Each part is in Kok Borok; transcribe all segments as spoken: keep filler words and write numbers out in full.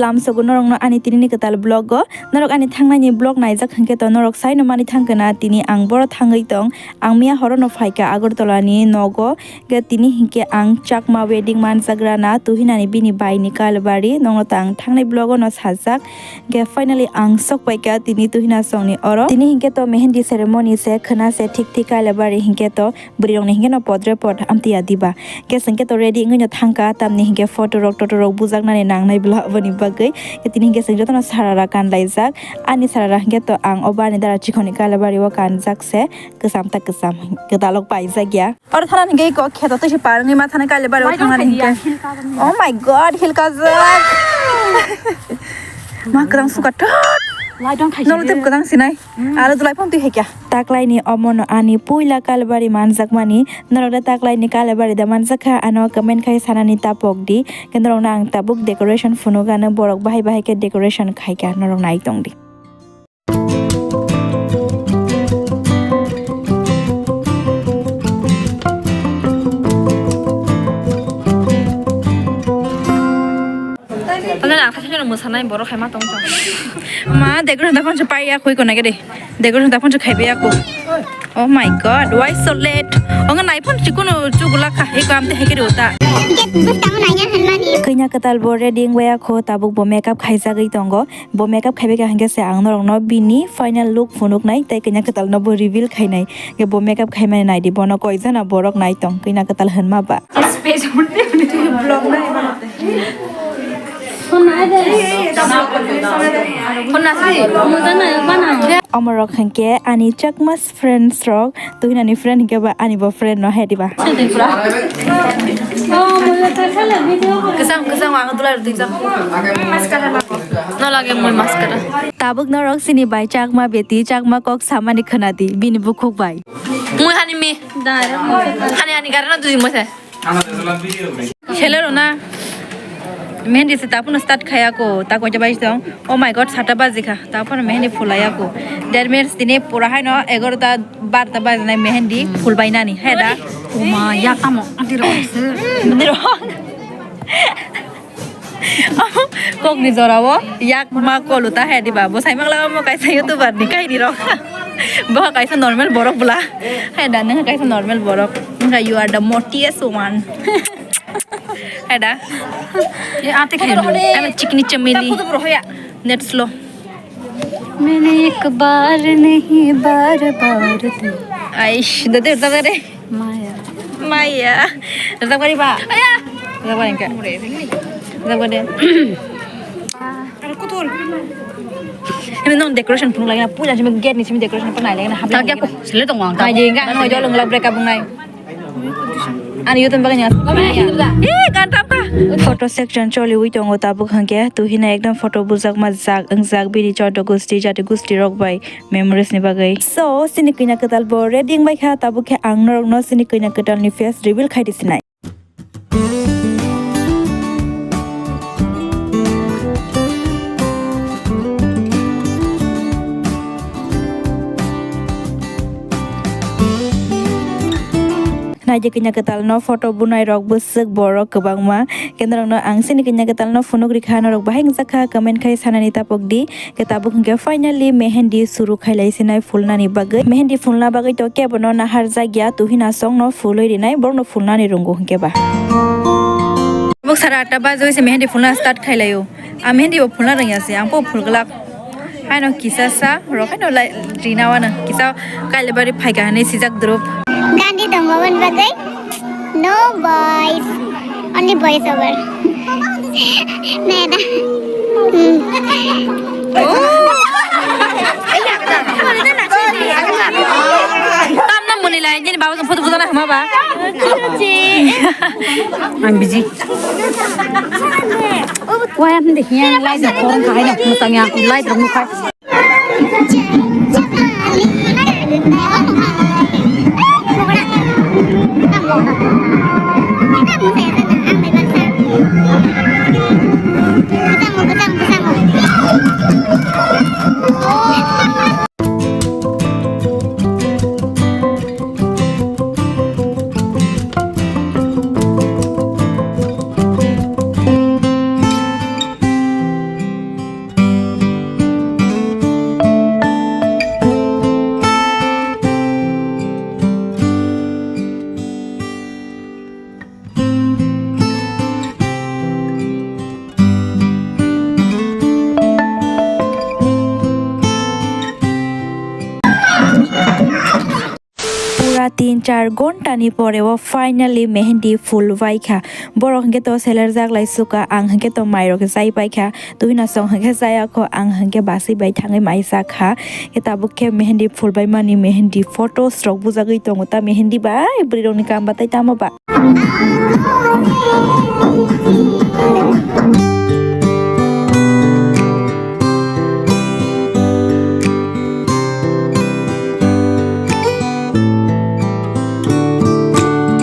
Lamsogo norokno ani tinini kwtal vlog o. Norok ani thangnaini vlog naijak hwnkhe to norok saino mani thangkha na tini ang boro thangwi tong. Ang miya horono phaikha Agartala ni nogo. Hwnkhe tini hinkhe ang Chakma wedding manjagra na Tuhinani bini bai ni Kalbari. Nokno to ang thangnai vlog o no sajak. Hwnkhe finally ang sok paikha tini Tuhina song ni oro. Tini hinkhe to mehendi ceremony se khwna se thik thik Kalbari hinkhe to bwrwi rokni hinkhe no podre pod amtwi ya diba. Hwnkhe chwng khe to ready wngwi no thangkha, tamni hinkhe photo rok, toto rok bujaknani nangnai bwla aboni bagwi. Hwnkhe tini hinkhe chwng jotono sarara kanlaijak. Ani sarara hinkhe to ang o bani dara chikhoni Kalbari o kanjak se, kwcham ta kwcham, kwtal rok paijak ya. Oro thana hinkhe iko kheto twi se par wngwi ma thani Kalbari o thangani hinkhe. Oh my God, heel kajak. Ma kwrang suka thot. Nolo tei kwrang sinai. Aro dulai phano twi hai kya. Taklaini omono ani puila Kalbari manjakmani, norok da taklaini Kalbari da manjakha, ano comment khai sanani tapok di. Khe norokno ang tabuk decoration phunukgano, borok bahai bahai khe decoration khaikha, norok nai tong di. Tangkhe ang saisano mwsanai borok hai ma tong tong. Ma, decoration da phone se pai ya, khui ko nai de. Decoration da phone se khai ya ko. Oh my God, why so late? Onga nai phone chikuno chugula kha, he kam te hekeri uta. Kanya katal bo ready waya ko, tabuk bo makeup khai jagwi tongo. Bo makeup khai bai kha hingke se ang norok no bini final look phunuk nai, tei kanya katal no bo reveal khai nai. Bo makeup khai mani nai di, bono koi jana borok nai tong, kanya katal hinma ba. Omorok hingke ani Chakma friends rok, tuhinani friend hingke ba ani bo friend no he diba. Kesang, kesang, ang dulai rw twijak. No lage mui mascara. Tabuk norok sini bai Chakma beti, Chakma kok samani khwnadi, bini bukhuk bai. Mui hani mi. Hani hani garana dui mose. Sele rona. Mehendi se tapuno start khaya ko, ta koita bai tong. Oh my God, sata baji kha. Tapuno mehendi phulaya ko. Dermes tini pura haino egarota barota baji nai mehendi phul bai nani. He da. Uma ya tamo. Adi ro. Adi ro. Kokni jorao yak ma kolu ta he diba? Bo saimang lama mo kaisa YouTuber ni kaini rok. Bo kaisa normal borok bwla. He da, nang kaisa normal borok. Nang you are the motiest one. He da. Ye ate khelu. I'm a chikni chameli. Net slow. मैंने एक बार नहीं बार बार दी। Aish, dade dade. Maya. Maya. Rajab gari ba. Aya. Rajab gari ka. Rajab gari. Ini non decoration pun lagi na, puja simi gate ni simi decoration pun lagi na. Tagya ko, sele tong wang. Ai, enggak, no, jolong la break up ngai. Ani YouTube bagani. Eh, gantam ka. Photo section choli ui tongo tabuk hangke, tuhina ekdom photo bujak ma jak, jak bini chodo gusti, jati gusti rok bai. Memories ni bagwi. So, sini kanya kwtal bo ready wngbai kha, tabuk khe ang norok no sini kanya kwtal ni face reveal khai di sinai. Naidi kanya kwtal no photo bunai rok bwswk borok kwbangma. Khe norok no ang sini kanya kwtal no phunuk rikha, norok bahai wngjakha comment khai sanani tapok di. Khe tabuk hwnkhe finally mehendi suru khailai sinai phulnani bagwi. Mehendi phulna bagwi to kebono naharjakya, tuhina songno phulwi rinai, borokno phulnani rwngo hwnkhe ba. Tabuk sara atta bajoui se mehendi phulna start khailaio. Ang mehendi bo phulna rwngya se, ang bo phulglak. Haino kisa sa rok haino lai rina wano kisa kailabari phaikha hinwi sijak drup. Gandhi tongo aboni bagwi. No boys, only boys over. Neda. Hmm. Tamna muni lai, nini baba jong photo bujana hama ba. Ang busy. Waya hande hiya light na korang kahai na musang ya light rong mukhai. Tin char ghonta ni pore o finally mehendi phul bai kha. Borok hwnkhe to seler jak lai suka, ang hwnkhe to mairok chai pai kha. Twi nasong hwnkhe chaya kho, ang hwnkhe basui bai thangwi mai cha kha. Khe tabuk khe mehendi phul bai mani mehendi photos rok bujagwi tongo ta mehendi bai bwrwi rokni kam batai tamo ba.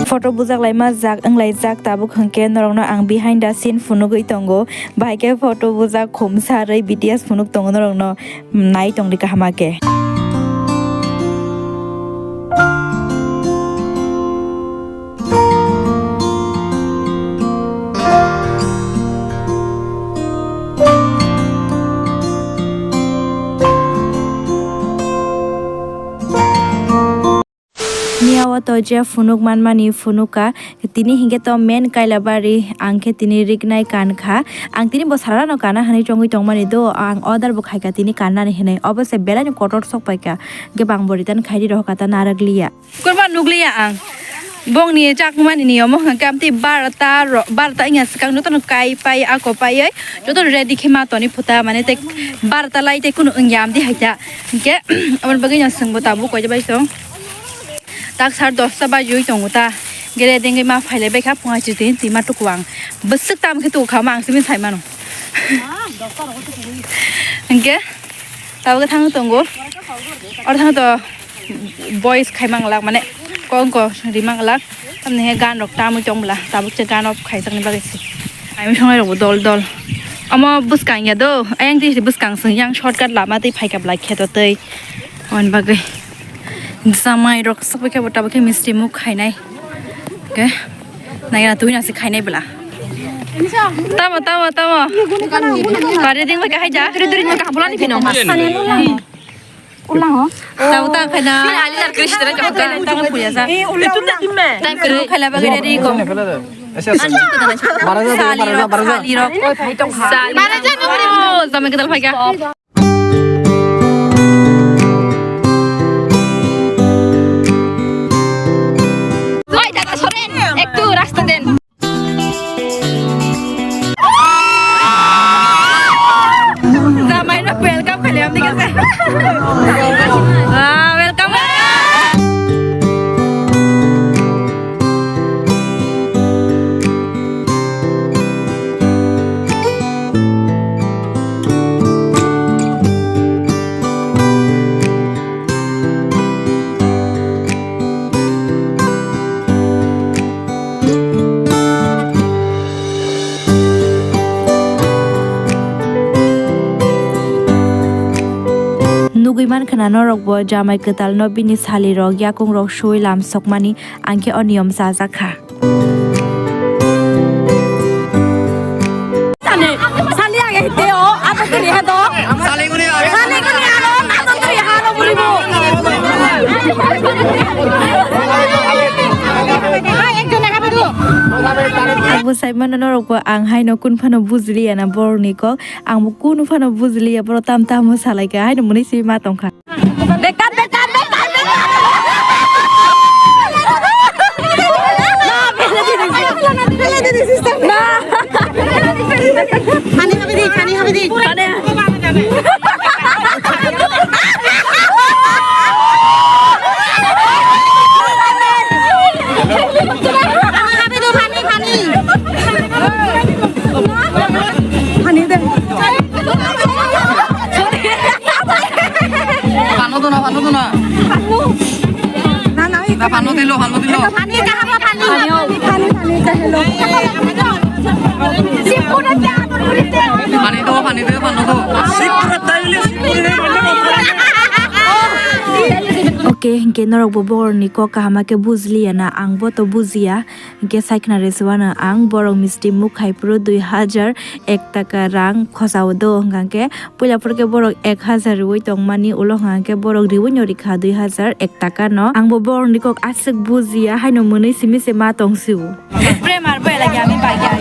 Photo bujak laima jak wng lai jak tabuk hwnkhe norokno ang behind the scene phunugwi tongo. Bahai khe photo bujak khumsa rwi B T S phunuk tongo norokno. Nai tongdi kaham khe. Niya o to je phunuk manmani phunuk ka, tini hinkhe to main Kailabari, ang khe tini riknai kan kha. Ang tini bo sarano kana hwnwi chongwi tongmani do, ang order bo khai ka tini kannani hwnwi. Obo se belai no kotor sok pai ka, hwnkhe bang bo return khai di rohor kha ta narwk liya. Kurma nukliya ang. Bongni chakmani ni omo hwnkhe amtwi barota ro-, barota wngya swkang jotono kai pai ako paiwi jotono ready khe ma toni phuta mane tei barota lai tei kunu wngya amtwi haikha. Hinkhe aboni bagwi no swngbo tabuk koijabai song. Tak sar dosta bajiwi tongo ta. Gere dengwi ma phailai baikha phunga chiti twi ma tuku ang. Bwswk tam khe tuku kha ma ang simi sai mano. Hinkhe tabuk thang tongo. Oro thang to boys khai manglak mane kong ko ri manglak. Tamni he gan rok tamwi tong bwla tabuk che gan off khai jakni bagwi se. Ai mui songnai rok bo dol dol. Omo bwskang ya do. Ayang twi bwskang swng yang shortcut lama twi phaikha bwla kheto twi. Aboni bagwi. Jamai rok sok bai khe bo tabuk khe misti muk khainai. Ke? Nai na twi na se khainai bwla. Tamo, tamo, tamo. Pare ding bai kahai ja. Duri duri no kaham bolani phino. Ulang ho. Tabuk ta khaina. Sini ali nar krish tera kaham ka. Tang puya sa. Tang kru khala bagwi ready ko. Sali rok, sali rok. Sali. Bara ja ni bari mo. Jamai kedal phaikha. Oi, dada, soren, ektu rasta den. Jamai no welcome khali amni kase. Ah, welcome. Nugwi mankha na norokbo jamai kwtalno bini salirok yakungrok sui lamsokmani, ang khe o niyom chajak kha. Sali, sali age hite o, ato tiri ha do. Sali guni age. Sali guni aro, ato tiri ha do buri bo. Hai, ekjon ha do. Ang bo sai mano norok bo ang haino kun phano bujiliya na borok ni kok. Ang bo kun phano bujiliya, borok tam tamo salai kha, haino mwnwi si ma tong kha. Bekar, bekar, bekar, bekar. Hani habe di, hani habe di. Hani habe do, hani, hani. Hani de. Phano dona, phano dona. Na, na, na, phano dilo, phano dilo. Phani, kaham phani. Phani, phani, kahelo. Phani do, phani do, phano do. Oke, hinkhe norok bo borokni kok kaham khe bujliya na, ang bo to bujiya. Hinkhe sai khna rw se uanw ang borok misti muk hai phuru dui hajar ek taka rang khosao do hwnkha khe puila phuru khe borok ek hajar rwui tongmani ulo hwnkha khe borok rwui no rikha dui hajar ek taka no. Ang bo borok ni kok aswk bujiya haino mwnwi simi se ma tong sio. Premar bo elagi ami bai ya.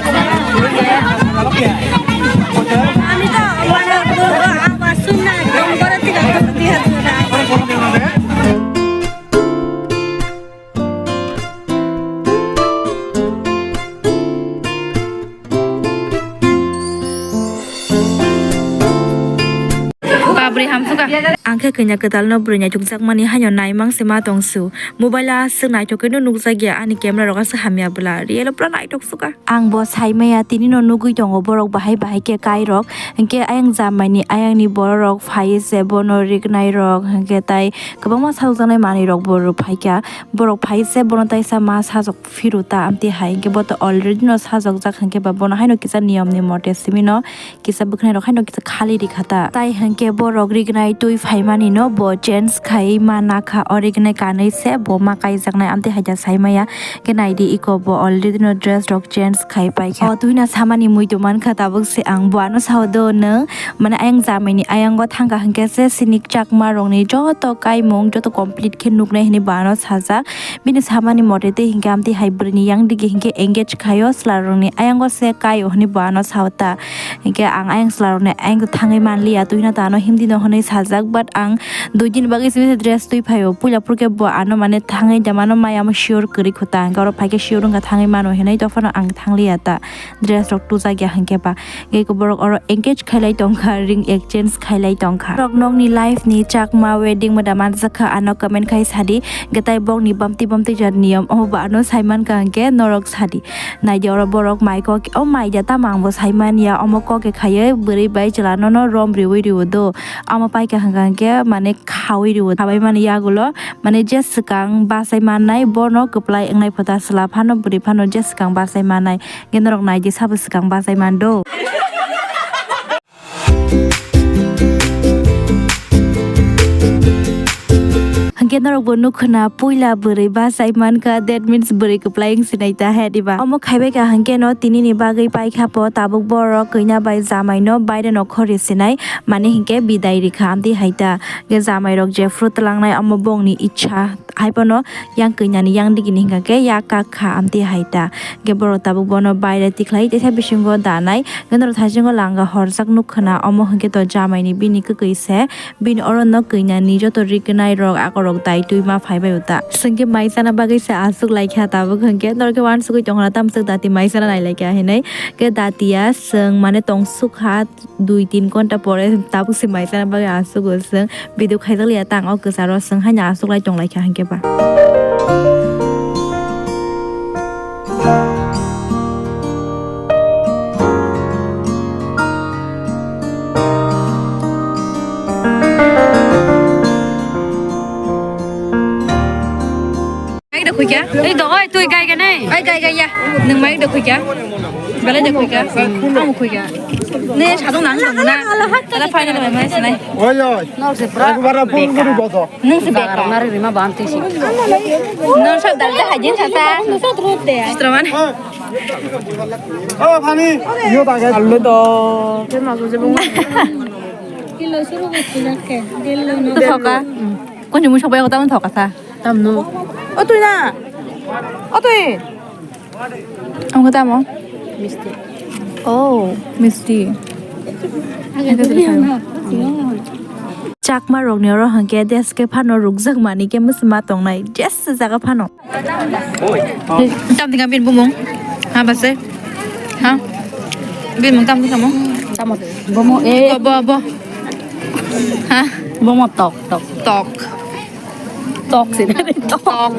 Ami to wana awa sunna dongkora tiga dui hajar. Khe kanya kwtal no bwrwi naithok jakmani haino naimang se ma tong su. Mobile o aswk naithok khe no nukjak ya, ani camera rok aswk hamya bwla. Real o pura naithok suka. Ang bo sai maya, tini no nugwi tongo borok bahai bahai khe kai rok. Hinkhe ayang jamai ni ayang ni borok rok phai se bono rignai rok, hinkhe tai kwbangma sajokjaknai manwi rok bo rw phai kha. Borok phai se bono taisa ma sajok phiru ta amtwi hai, hinkhe bo to already no sajokjak, hinkhe ba bono haino kisa niyom ni mote simi no kisa bwkhnai rok haino kisa khali rikha ta. Tai hinkhe borok rignai twi phaimani no bo change khai ma nakha, o rignai kanwi se bo ma kaijaknai amtwi hai ta sai maya. Khe naidi iko bo already no dress rok change khai paikha. O tuina samani muitu mankha tabuk se ang bo ano sao do nwng, mane ayang jamai ni ayang o thangkha hinkhe se sinik chakma rokni joto kaimung joto complete khe nuknai hinwi bo ano sajak. Bini samani mote tei hinkhe amtwi hai bwrwini yang digi hinkhe engage khaio, chwla rokni ayang o se kaio hinwi bo ano sao ta. Hinkhe ang ayang chwla rokni ayang thangwi manliya, tuina ta ano hindi no hinwi sajak, but ang dui din bagwi se dress twi phaio. Puila phuru khe bo ano mane thangwi da mano maya omo sure kwrwi kho ta. Hinkhe oro phai khe sure wngkha thangwi mano hinwi, dophano ang thangliya ta. Dress rok tujak ya hinkhe ba. Hinkhe borok oro engage khailai tongkha, ring exchange khailai tongkha. Borok nokni life ni chakma wedding moda manjakha, ano comment khai sadi. Hinkhe tai bokni bamtwi bamtwi jat niyom omo bo ano saimankha hinkhe norok sadi. Naidi oro borok mai kok, o mai da tamo ang bo saimanya, omo kok khe khaiwi bwrwi bai chwla nono rom riwi riwo do. Omo paikha hinkha hinkhe mane khawi riwo. Khabai mani yagulo mane je swkang bachai mannai bono kwplai wngnai pho ta, chwla phano bwrwi phano je swkang bachai mannai. Hinkhe norok naidi sabo swkang bachai man do. Hinkhe norok bo nukho na, puila bwrwi bachai mankha, that means bwrwi kwplai wng sinai ta he diba? Omo khaibai kha hinkhe no tini ni bagwi paikha po, tabuk borok kanya bai jamai no baire no khori sinai, mane hinkhe bidai rikha amtwi hai ta. Hinkhe jamai rok jephru twlangnai omo bongni icha. Hai phano yang kanya ni yang digi ni hinkha khe ya kak kha amtwi hai ta. Hinkhe borok tabuk bono baire tikhlai teisa bisingo danai. Hinkhe norok thaisingo langa horjak nukho na, omo hinkhe to jamai ni bini kwkwi se, bini oro no kanya ni joto rignai rok akorok dai twi ma phai bai o ta. Chwng khe mai chana bagwi se aswk lai kha tabuk hinkhe norok khe uansugwi tongkha na, tamo swk dati mai chana nai lai kha hinwi. Khe dati ya chwng mane tong suk kha. Dui tin ghonta pore tabuk se mai chana bagwi aswk o chwng video khaijak liya tang o kwcharo chwng haino aswk lai tong lai kha hinkhe ba. Mic da khuikya? Ei do, oi, twi gai ga nai. Ai, gai, gai, ya. Nwng mic da khuikya? Belai da khuikya? Ang khuikya. Ne sadong nang dong na. Tala final bai mai sanai. Oi, oi. Nor se pra. Ekbar phone guri bodo. Nwng se beka. Nari rima bam twi si. Nor sab dal da hajin sa sa. Sitra man. Oh, pani. Yo ta ga. Allo do. Te ma so je bung. Kilo suru ko tila ke. Dil lo no. Thoka. Kun jumu sobai ko ta thoka sa. Tamno. O twi na. O twi. Ang ko tamo? Misti. Oh, misti. Chakma rokni oro hwnkhe deske phano rukjak mani khe mwsma tongnai, jes jaga phano. Tam tingka bin bumung. Ha base. Ha. Bin mung tam tingka mo. Tamo. Bomo e. Bo bo. Ha. Bomo tok tok. Tok. Tok sih, tok. Tok.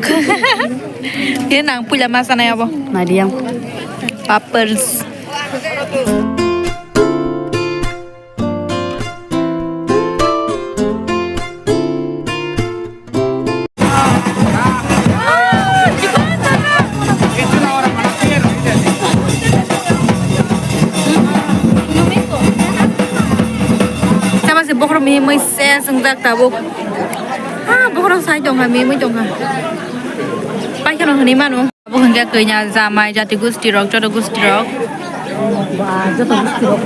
Kini nang puila masa na ya bo? Nadiang. Papers. Sama se bokhorok mihimwi se swngjak tabuk. Ha, bokhorok sai tongkha, mihimwi tongkha. Paikhano hwnwi mano. Abo hwnkhe kanya jamai jati gusti rok, joto gusti rok. Joto gusti rok.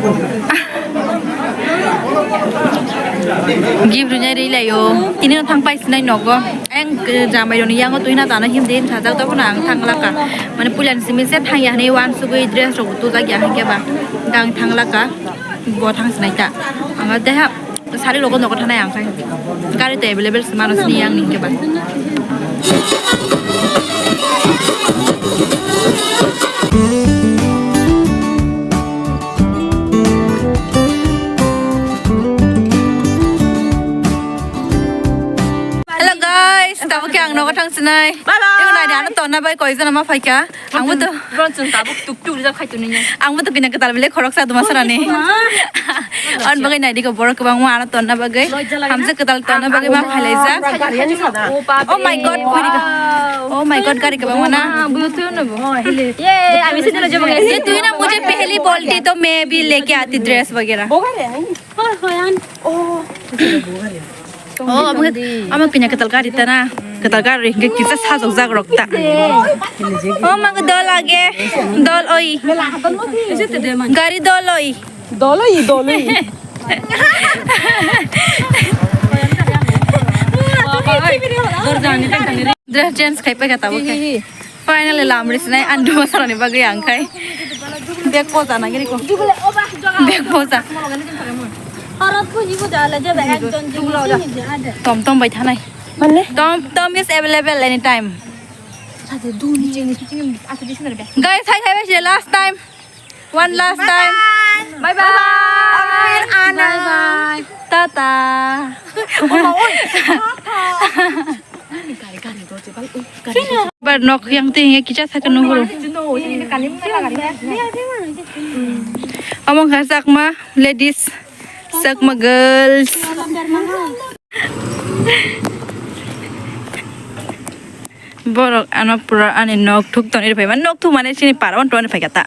Gift rwnai rwi laio. Tini no thang pai sinai nogo. Ang jamai rokni yango twi na tana himdi sajak, tabo no ang thang laka. Mane puila ni simi se thang ya hwnwi uansugwi dress rok tujak ya hwnkhe ba. Ang thang laka. Bo thang sinai ta. Ang deha. Sari logo nogo thanai ang khai. Gari to available se mano sini yang ning keba. Tabuk khe ang nogo thang sinai. Bye bye. Ego naidi ano tonna bai koi jana ma phaikha. Ang bo to. Bron chwng tabuk tuk tuk rijak khai tuni. Ang bo to kina kwtal bile khorok sa duma sarani. On bagwi naidi ko borok kwbangma ano tonna bagwi. Hamjak kwtal tonna bagwi ma phailaijak. Oh my God, puri ka. Oh my God, gari kwbangma na. Ye, ami se dilo jabo. ये तू ही ना मुझे पहली बोलती तो मैं भी लेके आती ड्रेस वगैरह। Oh, amo, amo kina kwtal gari ta na. Kwtal gari hingke kisa sajok jak rok ta. Oh, mango dol age. Dol oi. Gari dol oi. Dol oi, dol oi. Dress change khai paikha tabuk khe. Finally lamri sinai ang duma sarani bagwi ang khai. Bag poja nangiri ko. Bag poja. Tom tom bai thanai. Mane? Tom tom is available anytime. Guys, hai hai bai last time. One last time. Bye bye. Bye bye. Bye bye. Tata. Bar nok yang ting ya kicha sakhe nunggu. Among kha Chakma ladies, Chakma girls. Borok ano pura ani nok thuk toni phai man, nok thuk mane sini par on toni phai kata.